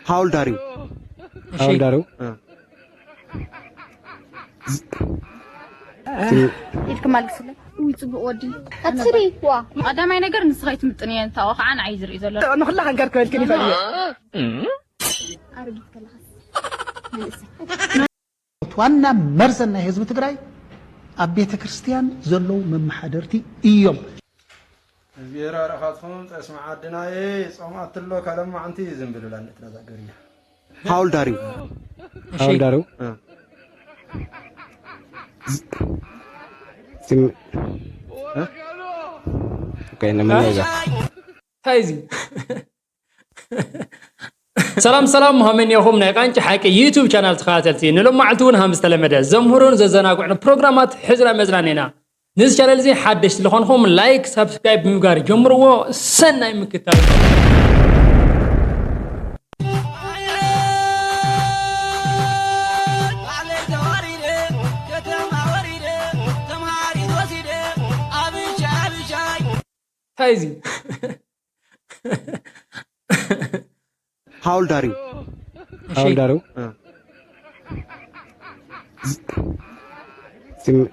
How old are you? How old are you? Uh. ኢድክ ማልክስለ ውይ ፅቡቅ ወዲ ኣትሪ ዋ ቀዳማይ ነገር ንስኻ ይትምጥን እየ እንታኦ ከዓ ንዓይ ዝርኢ ዘሎ ንኹላ ከንገር ክበልክን ይፈል ኣረጊት ከለኻስ ዋና መርዘን ናይ ህዝቢ ትግራይ ኣብ ቤተ ክርስቲያን ዘለዉ መመሓደርቲ እዮም። እግዚኣብሔር ኣረኻትኩም ጠስሚ ዓድናየ ጾም ኣትሎ ካለማዕንቲ ዝንብልላ ንትናዛገርኛ How old are you? How old are you? Uh. Sim- Okay, na manager. እንታይ እዚ ሰላም ሰላም ሃመን ኢኹም ናይ ቃንጭ ሓቂ ዩቱብ ቻናል ተኸታተልቲ ንሎማዓልቲ እውን ሃም ዝተለመደ ዘምህሩን ዘዘናግዑን ፕሮግራማት ሕዝና መፅናን ኢና ነዚ ቻነል እዚ ሓደሽ ስለኾንኹም ላይክ ሳብስክራይብ ብምግባር ጀምርዎ ሰናይ ምክታል እንታይ እዚ How old are you? How old are you? Uh. Sim-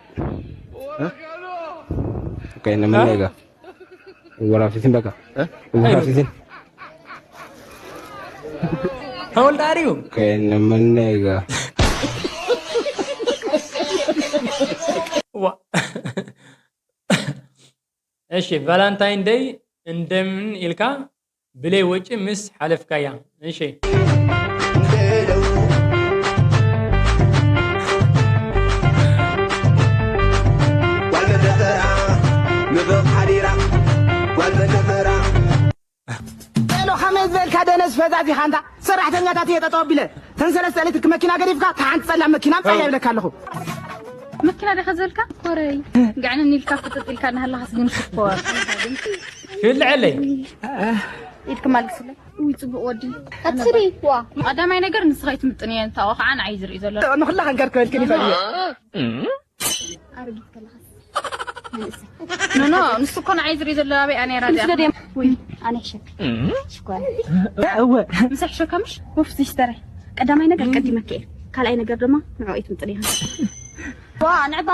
Okay, na manager. Wala fitin baka. Wala fitin. How old are you? Okay, na manager. ዋ እሺ ቫላንታይን ደይ እንደምን ኢልካ ብለይ ወጪ ምስ ሓለፍካያ እሺ ጓል መደፈራ ምብቕ ሓዲራ ጓል መደፈራ ሎ ከመይ ዝበልካ ደነስ ፈዛዚኻ እንታ ሰራሕተኛታት እየ ጠጠው ኣቢለ ተን ሰለስተ ኤሌክትሪክ መኪና ገዲፍካ ተሓንቲ ጸላም መኪና ምጻያ ይብለካ ኣለኹ መኪና ዲኻ ዝበልካ ኮረይ ግዕንን ኢልካ ፍጥጥ ኢልካ እናሃለኻስ ግን ሽኮር ክልዐለይ ኢድክ ማልክስለ ውይ ፅቡቅ ወዲ ኣትሪ ዋ ቀዳማይ ነገር ንስኻ ይትምጥን እየ እንታኦ ከዓ ንዓይ ዝርኢ ዘሎ ንኹላ ከንገር ክበልክን ይፈል ኣረጊት ከለኻስ ኖ ኖ ንሱ እኮ ንዓይ ዝርኢ ዘሎ ኣበይ ኣነ ራዚያ ወይ ኣነ ሕሸክ ሽኮር እወ ምሳሕ ሸከምሽ ወፍ ሲስተር ቀዳማይ ነገር ቀዲመክ እየ ካልኣይ ነገር ድማ ንዕኡ ይትምጥን ኢኻ ዋ ንዕባ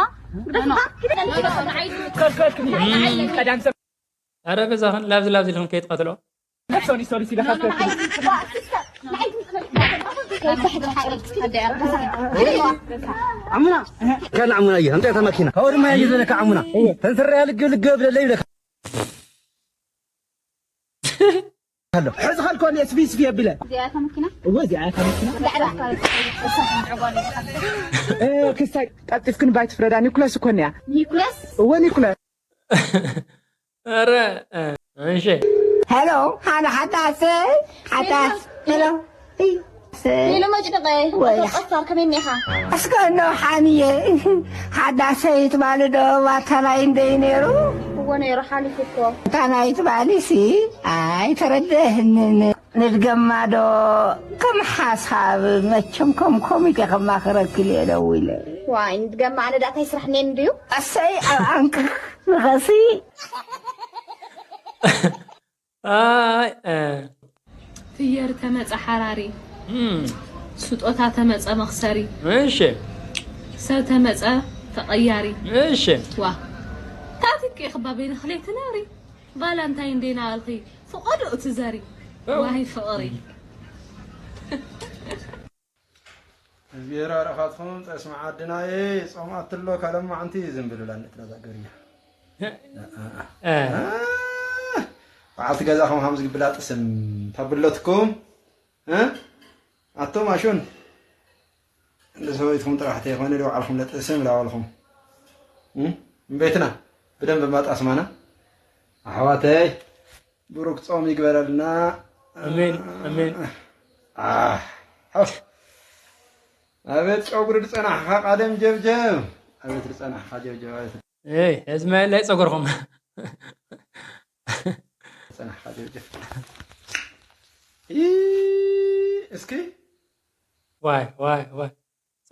ኣረ በዛኽን ላብዚ ላብዚ ኢልኽን ከይትቐትሎ ሶሪ ሶሪ ሲዳ ካስተክ ኣሙና ከን ኣሙና እዩ ኣምጣ እታ መኪና ካብኡ ድማ እዩ ዝበለካ ኣሙና ተንስረያ ልግብ ልግብ ብለለይ ይብለካ ኣሎ ሕዚ ኸልኮ ስፊ ስፊ የብለ እዚኣታ መኪና እወ እዚኣ እታ መኪና ክስታይ ቀልጢፍክን ባይ ትፍረዳ ኒኩለስ እኮ እኒኣ ኒኩለስ እወ ኒኩለስ ኧረ እንሸ ሄሎ ሃሎ ሓዳሰይ ሓዳስ ሄሎ ሄሎ መጭደቐ ወይ ጠፋር ከመይ እኒኻ እስከ እንዶ ሓምየ ሓዳሰይ ትባል ዶ ባታ ናይ እንደይ ነይሩ እዎ ነይሩ ሓሊፉ እኮ እታ ናይ ትባሊ ሲ ኣይተረደህንን ንድገማ ዶ ከም ሓሳብ መቸም ከም ኮሚቴ ከማኽረክል እየ ደዊለ ዋይ ንድገማ ኣነ ዳእታይ ስራሕ እኒአኒ ድዩ እሰይ ኣብ ኣንክ ንኸሲ ኣይ እ፣ ፍየር ተመጸ ሓራሪ እም፣ ስጦታ ተመጸ መኽሰሪ እሺ ሰብ ተመጸ ተቐያሪ እሺ ዋ ታቲኪ ክባበይ ንኽለይ ትነሪ ቫላንታይን ደይ ናበልኺ ፍቐዶ እቲ ዘሪ ዋይ ፍቕሪ እግዚኣብሔር ኣረኻትኩም ጠስሚ ዓድናየ ጾም ኣትሎ ካለማዕንቲ ዝንብልላ ንትናዛገርኛ እ፣ በዓልቲ ገዛኹም ሃም ዝግብላ ጥስም ታብሎትኩም እ? ኣቶም ኣሹን እንደ ሰበይትኩም ጥራሕ ተይኮነ ዶ ባዕልኩም ለጥስም ላበልኩም እም? እምቤትና ብደንብ ማጣስማና ኣሕዋተይ ብሩክ ጾም ይግበረልና ኣሜን ኣሜን ኣሕ፣ ኣቤት ጨጉሪ ዝጸናሕኻ ቃደም ጀብጀብ ኣቤት ዝጸናሕኻ ጀብጀብ ኣቤት እይ ሕዝመ የለ ጸጉርኹም ዝጸናሕኻ ጀብጀብ እስኪ ዋይ ዋይ ዋይ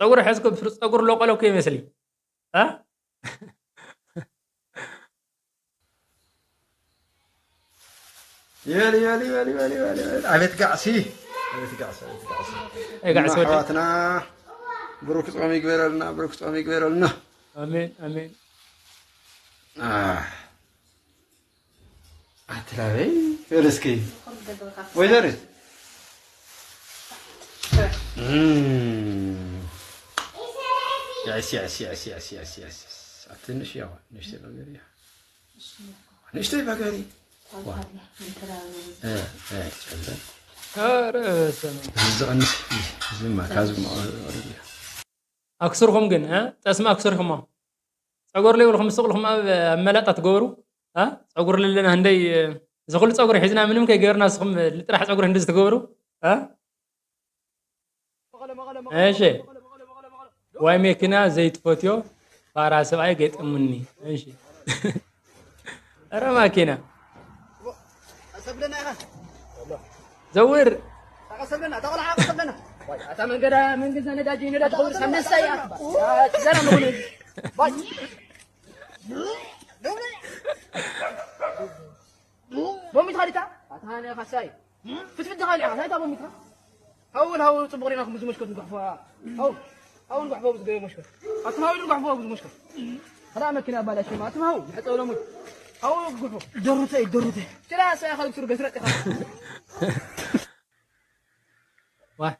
ጸጉሪ ሕዝኩ ብስሩ ጸጉር ለቆለኩ ይመስሊ እ? ይበል ይበል ይበል ይበል ይበል ይበል። ኣቤት ጋዕሲ ኣይትጋዕስ፣ ኣይትጋዕስ። ኣይጋዕስ ወደይ። ኣሕዋትና፣ ብሩክ ጾም ይግበረልና፣ ብሩክ ጾም ይግበረልና። ኣሜን፣ ኣሜን። ኣህ። ኣትላበይ፣ በል እስኪ። ወይዘሪት። እም። ያስ፣ ያስ፣ ያስ። ኣቲ ንእሽቶ ያው፣ ንእሽቶ ነገር እያ። ንእሽቶ ይባጋሪ። ዋ። እ፣ እ፣ ጨምረ። ኧረ በስመ ኣብ። እዚ ዝቐንስ፣ እዚ፣ እዚማ፣ ካብዚ ማ-፣ ኣክስርኹም ግን፣ እ? ጠስሚ ኣክስርኹሞ። ጸጉር ለይብልኹም ምስ ስቕልኹም ኣብ፣ ኣብ መላጣ ትገብሩ፣ እ? ጸጉር ለለና ህንደይ፣ እ፣ እዚ ኩሉ ጸጉሪ ሒዝና ምንም ከይገበርና ንስኹም ልጥራሕ ጸጉሪ ህንዲ ዝትገብሩ፣ እ? እሺ። ዋይ መኪና ዘይትፈትዮ ፋራ ሰብኣይ ገጠሙኒ። እሺ። ኧረ ማኪና። ሰብለና ኢኻ። ዘውር። ኣታ ሰብለና፣ ኣታ ቆልዓ፣ ኣታ ሰብለና። ዋይ፣ ኣታ መንገዳ፣ መንገዳ ነዳጅ፣ ነዳጅ ኾይኑ ሰብ ነሳ እያ። ዘራ ምኹን። ዋይ። ቦሚትካ ዲታ? ኣታ ናይ ኻሳይ። ፍትፍት ዲኻ ዲኻ? እንታይ እታ ቦሚትካ? ሃው፣ ሃው፣ ጽቡቕ ዲና፣ ከም ዝመሽከት ንጓሕፎ። ሃው፣ ሃው፣ ንጓሕፎ፣ ዝገበ መሽከት። ኣትም ሃው፣ ንጓሕፎ፣ ዝመሽከት። ኸዳ መኪና ባላሽ፣ ኣትም ሃው፣ ንሕጸብ ሎሙን። ሃው፣ ጉሑ። ደሩተይ፣ ደሩተይ። ችላ፣ ሳያ፣ ኸልብ ሱር ገስረጥ ኢኻ። ዋይ።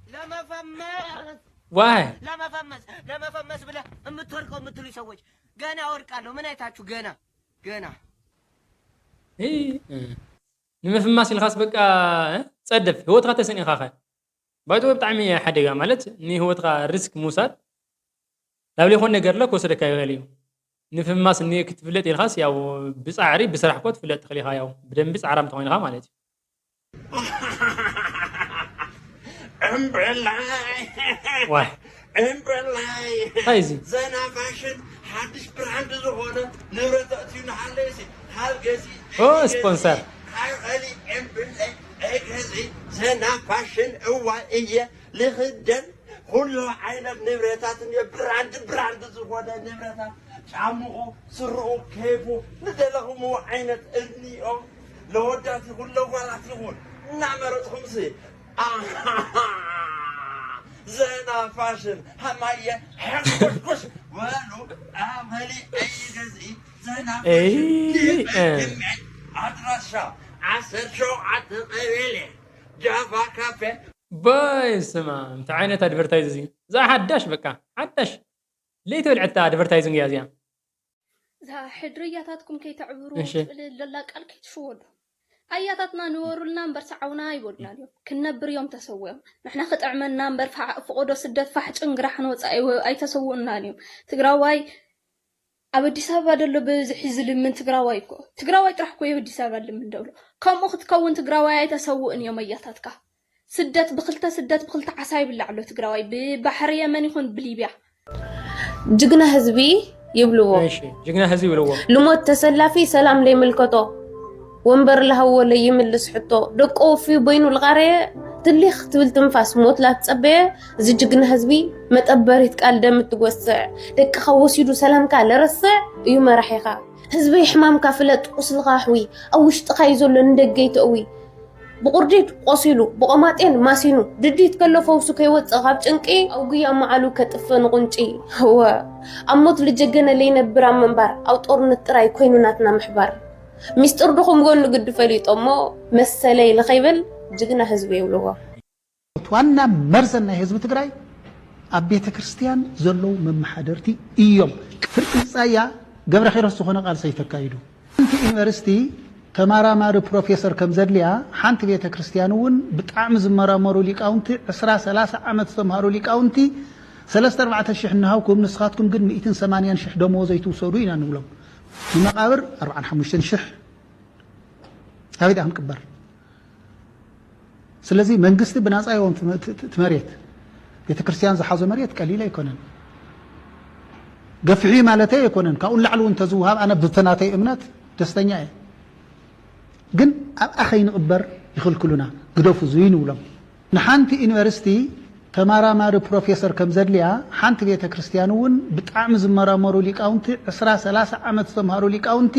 ለመፈመስ፣ ዋይ። ለመፈመስ፣ ለመፈመስ ብለህ የምትወድቀው የምትሉ ሰዎች፣ ገና እወድቃለሁ። ምን አይታችሁ? ገና፣ ገና። እይ፣ እ። ንምፍማስ ኢልካስ በቃ፣ እ? ጸደፍ፣ ህይወትካ ተሰኒኻ ኸ? ባይቶ ብጣዕሚ ሓደጋ ማለት፣ ንህይወትካ ሪስክ ምውሳድ፣ ናብ ዘይኮን ነገር ለ ክወስደካ ይኽእል እዩ። ንፍማስ እኒ ክትፍለጥ ኢልካስ፣ ያው ብጻዕሪ፣ ብስራሕ እኮ ትፍለጥ ትኽእል ኢኻ፣ ያው ብደንቢ ጻዕራም ተኾይንኻ ማለት እዩ። እምብላይ። ዋይ። እምብላይ። እንታይ እዚ? ዘና ፋሽን ሓድሽ ብራንድ ዝኾነ ንብረት ኣእትዩ ንሃለሲ፣ ካብ ገዚ ኦ፣ ስፖንሰር። ካብ ኸሊ እምብላይ፣ ኣይ ገዚ ዘና ፋሽን እዋ እየ ልኽደን። ኩሉ ዓይነት ንብረታት እንዮ፣ ብራንድ፣ ብራንድ ዝኾነ ንብረታት፣ ጫምኡ፣ ስርኡ፣ ኬፉ፣ ንደለኹምዎ ዓይነት እንዮ። ለወዳት ይኹን ለጓላት ይኹን እናመረጽኹምሲ፣ ኣሃሃ፣ ዘና ፋሽን ሃማየ፣ ሕንቁሽቁሽ በሉ። ኣመሊ ኣይገዝኢ፣ ዘና ፋሽን፣ ኤይ፣ ዲኤምኤል፣ እ። ዲኤምኤል፣ ኣድራሻ ዓሰርተ ሸውዓተ ቀበሌ፣ ጃቫ ካፌ። በይ ስማ፣ እንታይ ዓይነት ኣድቨርታይዝ እዚ? እዛ ሓዳሽ፣ በቃ፣ ሓዳሽ። ለይቲ በልዐታ ኣድቨርታይዚንግ እያ እዚኣ። እዛ ሕድሪ ኣያታትኩም ከይተዕብሩ እሺ። ትብል ዘላ ቃል ከይትሽወዱ። ኣያታትና ንበሩልና እምበር ሰዓውና ኣይበሉናን እዮም። ክንነብር እዮም ተሰዊኦም። ንሕና ክጥዕመና እምበር ፋ-፣ ፈቖዶ ስደት ፋሕ ጭንግራሕ ንወጻኢ ኣይተሰውኡናን እዮም። ትግራዋይ ኣብ ኣዲስ ኣበባ ደሎ ብዝሒ ዝልምን ትግራዋይ እኮ። ትግራዋይ ጥራሕ እኮ እዩ ኣብ ኣዲስ ኣበባ ልምን ደሎ። ከምኡ ክትከውን ትግራዋይ ኣይተሰውእን እዮም ኣያታትካ። ስደት ብኽልተ፣ ስደት ብኽልተ ዓሳ ይብላዕ ኣሎ ትግራዋይ፣ ብባሕሪ የመን ይኹን ብሊብያ። ጅግና ህዝቢ ይብልዎ። እሺ፣ ጅግና ህዝቢ ይብልዎ። ልሞት ተሰላፊ ሰላም ለይምልከቶ፣ ወንበር ለሃዎ ለይምልስ ሕቶ፣ ደቆ ወፍዩ በይኑ ልቓረየ፣ ትሊኽ ትብል ትንፋስ ሞት ላትጸበየ፣ እዚ ጅግና ህዝቢ መጠበሪት ቃል ደም እትጎስዕ፣ ደቅኻ ወሲዱ ሰላምካ ለረስዕ እዩ መራሒኻ። ህዝበይ ሕማምካ ፍለጥ ቁስልኻ ኣሕዊ፣ ኣብ ውሽጥኻ እዩ ዘሎ ንደገ ይተእዊ። ብቑርዲድ ቆሲሉ፣ ብቖማጤን ማሲኑ፣ ድዲት ከሎ ፈውሱ ከይወጽእ ካብ ጭንቂ፣ ኣብ ጉያ መዓሉ ከጥፍእ ንቑንጪ። እወ፣ ኣብ ሞት ልጀገነ ለይነብር ኣብ ምንባር፣ ኣብ ጦርነት ጥራይ ኮይኑ ናትና ምሕባር። ሚስጥር ድኹም ጎኑ ግዲ ፈሊጦሞ፣ መሰለይ ልኸይብል ጅግና ህዝቢ ይብልዎ። ዋና መርዘን ናይ ህዝቢ ትግራይ ኣብ ቤተ ክርስቲያን ዘለዉ መመሓደርቲ እዮም። ፍርቂ ብጻያ ገብረ ኪሮስ ዝኾነ ቃልሲ ተካይዱ። ሓንቲ ዩኒቨርሲቲ ተመራማሪ ፕሮፌሰር ከም ዘድልያ፣ ሓንቲ ቤተ ክርስቲያን እውን ብጣዕሚ ዝመራመሩ ሊቃውንቲ፣ ዕስራ ሰላሳ ዓመት ዝተምሃሩ ሊቃውንቲ፣ ሰለስተ ኣርባዕተ ሽሕ እናሃብኩም፣ ንስኻትኩም ግን ሚእትን ሰማንያን ሽሕ ደመወዝ ኣይትውሰዱ ኢና ንብሎም። ንመቓብር ኣርባዓን ሓሙሽተን ሽሕ ኣበይ ደኣ ክንቅበር? ስለዚ መንግስቲ ብናጻ ይዎም ትመ-፣ ት-፣ ት-፣ ትመሬት። ቤተ ክርስቲያን ዝሓዞ መሬት ቀሊል ኣይኮነን። ገፊሑ ማለተይ ኣይኮነን። ካብኡ ንላዕሊ እውን እንተዝወሃብ ኣነ ብተናተይ እምነት ደስተኛ እየ። ግን ኣብኣ ከይንቕበር ይኽልክሉና። ግደፉ፣ እዚ ንብሎም። ንሓንቲ ዩኒቨርሲቲ ተማራማሪ ፕሮፌሰር ከም ዘድልያ ሓንቲ ቤተ ክርስቲያን እውን ብጣዕሚ ዝመራመሩ ሊቃውንቲ ዕስራ ሰላሳ ዓመት ዝተምሃሩ ሊቃውንቲ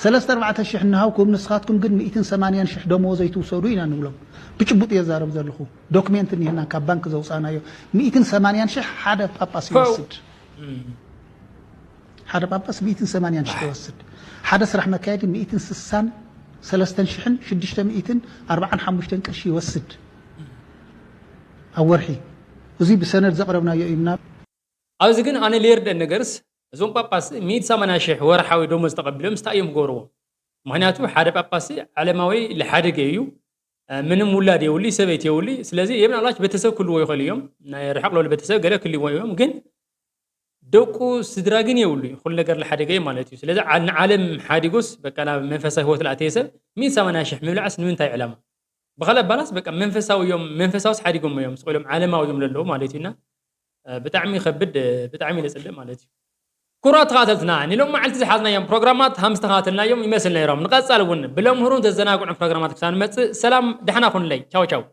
ሰለስተ ኣርባዕተ ሽሕ እናሃብኩም ንስኻትኩም ግን ሚእትን ሰማንያን ሽሕ ደመወዘይ ትውሰዱ ኢና ንብሎም። ብጭቡጥ እየ ዛረብ ዘለኹ። ዶክሜንት እኒሀና ካብ ባንክ ዘውፃናዮ። ሚእትን ሰማንያን ሽሕ ሓደ ጳጳስ ይወስድ። ሓደ ጳጳስ ሚእትን ሰማንያን ሽሕ ይወስድ። ሓደ ስራሕ መካየዲ ሚእትን ስሳን ሰለስተን ሽሕን ሽዱሽተ ሚእትን ኣርባዓን ሓሙሽተን ቅርሺ ይወስድ ኣብ ወርሒ። እዚ ብሰነድ ዘቕረብናዮ እዩና። ኣብዚ ግን ኣነ ለየርደን ነገርስ እዞም ጳጳስ ሚእቲ ሰማንያ ሽሕ ወርሓዊ ደሞዝ ተቐቢሎም ስታይ እዮም ክገብርዎ? ምክንያቱ ሓደ ጳጳስ ዓለማዊ ለሓደገ እዩ። ምንም ውላድ የብሉ፣ ሰበይቲ የብሉ። ስለዚ የምናልባች ቤተሰብ ክልዎ ይኽእሉ እዮም። ናይ ርሕቕ ለሉ ቤተሰብ ገለ ክልዎ እዮም። ግን ደቁ ስድራ ግን የብሉ። ኩሉ ነገር ለሓደገ እዩ ማለት እዩ። ስለዚ ዓ- ንዓለም ሓዲጎስ በቃ ናብ መንፈሳዊ ህይወት ለኣተየ ሰብ ሚእቲ ሰማንያ ሽሕ ምብላዕስ ንምንታይ ዕላማ? ብኻልእ ኣባላስ በቃ መንፈሳዊ እዮም፣ መንፈሳውስ ሓዲጎም እዮም፣ ስቕ ኢሎም ዓለማዊ እዮም ለለዉ ማለት እዩና። ብጣዕሚ ይኸብድ፣ ብጣዕሚ ነፅልእ ማለት እዩ። ክቡራት ተኸታተልትና፣ ንሎም መዓልቲ ዝሓዝናዮም ፕሮግራማት ሃም ዝተኸታተልናዮም ይመስል ነይሮም። ንቐፃል እውን ብለምህሩን ዘዘናግዑን ፕሮግራማት ክሳብ ንመፅእ ሰላም ዳሕና ኩንለይ። ቻው ቻው።